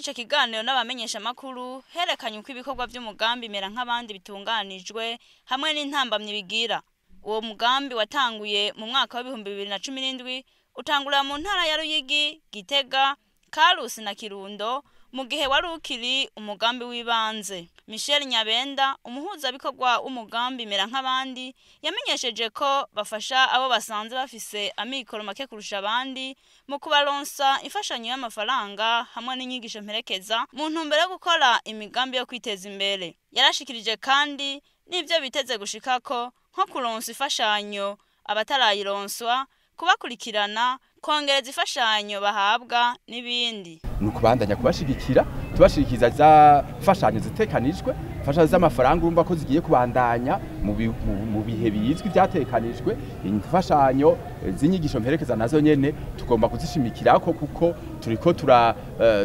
Muri ico kiganiro n'abamenyeshamakuru herekanywe uko ibikorwa vy'umugambi Mera nk'abandi bitunganijwe hamwe n'intambamyi bigira. Uwo mugambi watanguye mu mwaka wa 2017, utangurira mu ntara ya Ruyigi, Gitega, Karusi na Kirundo, mu gihe wari ukiri umugambi w'ibanze. Michel Nyabenda, umuhuzabikorwa w'umugambi Mera nk'abandi, yamenyesheje ko bafasha abo basanze bafise amikoro make kurusha abandi mu kubaronsa imfashanyo y'amafaranga hamwe n'inyigisho mperekeza mu ntumbero yo gukora imigambi yo kwiteza imbere. Yarashikirije kandi n'ivyo biteze gushikako, nko kuronsa imfashanyo abatarayironswa, kubakurikirana, kongereza imfashanyo bahabwa n'ibindi. Ni ukubandanya kubashigikira, tubashigikiza za mfashanyo zitekanijwe, imfashanyo z'amafaranga urumva ko zigiye kubandanya mu bihe bizwi vyatekanijwe. Imfashanyo z'inyigisho mperekeza nazo nyene tugomba kuzishimikirako, kuko turiko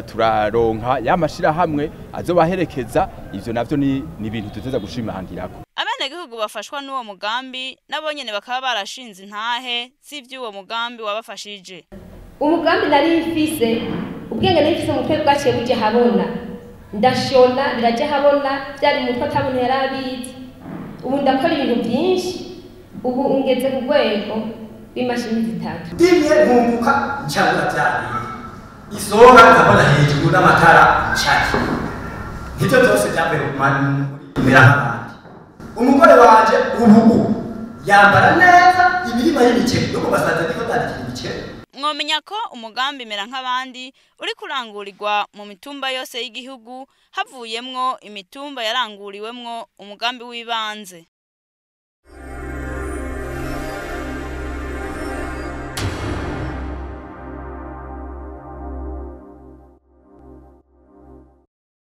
turaronka ya mashirahamwe azobaherekeza. Ivyo navyo ni ibintu tuteza gushimangirako. Abenegihugu bafashwa n'uwo mugambi nabo nyene bakaba barashinze intahe z'ivy'uwo mugambi wabafashije. Umugambi nari mfise, ubwenge nari mfise mu mutwe bwaciye buja habona. Ndashona, biraja habona, byari mu mutwe atabuntu yari abizi. Ubu ndakora ibintu byinshi, ubu ungeze ku rwego rw'imashini 3. Ndimye nkunguka ncagura vyabiri isonga, nkabona hejuru n'amatara ncaki. Nivyo vyose vyavuye muri Mera nk'abandi. Umugore wanje ubu yambara neza imirima y'imiceri, nuko basanze ndiko ndandikira imiceri. Mwomenya ko umugambi Mera nk'abandi uri kurangurirwa mu mitumba yose y'igihugu, havuyemwo imitumba yaranguriwemwo umugambi w'ibanze.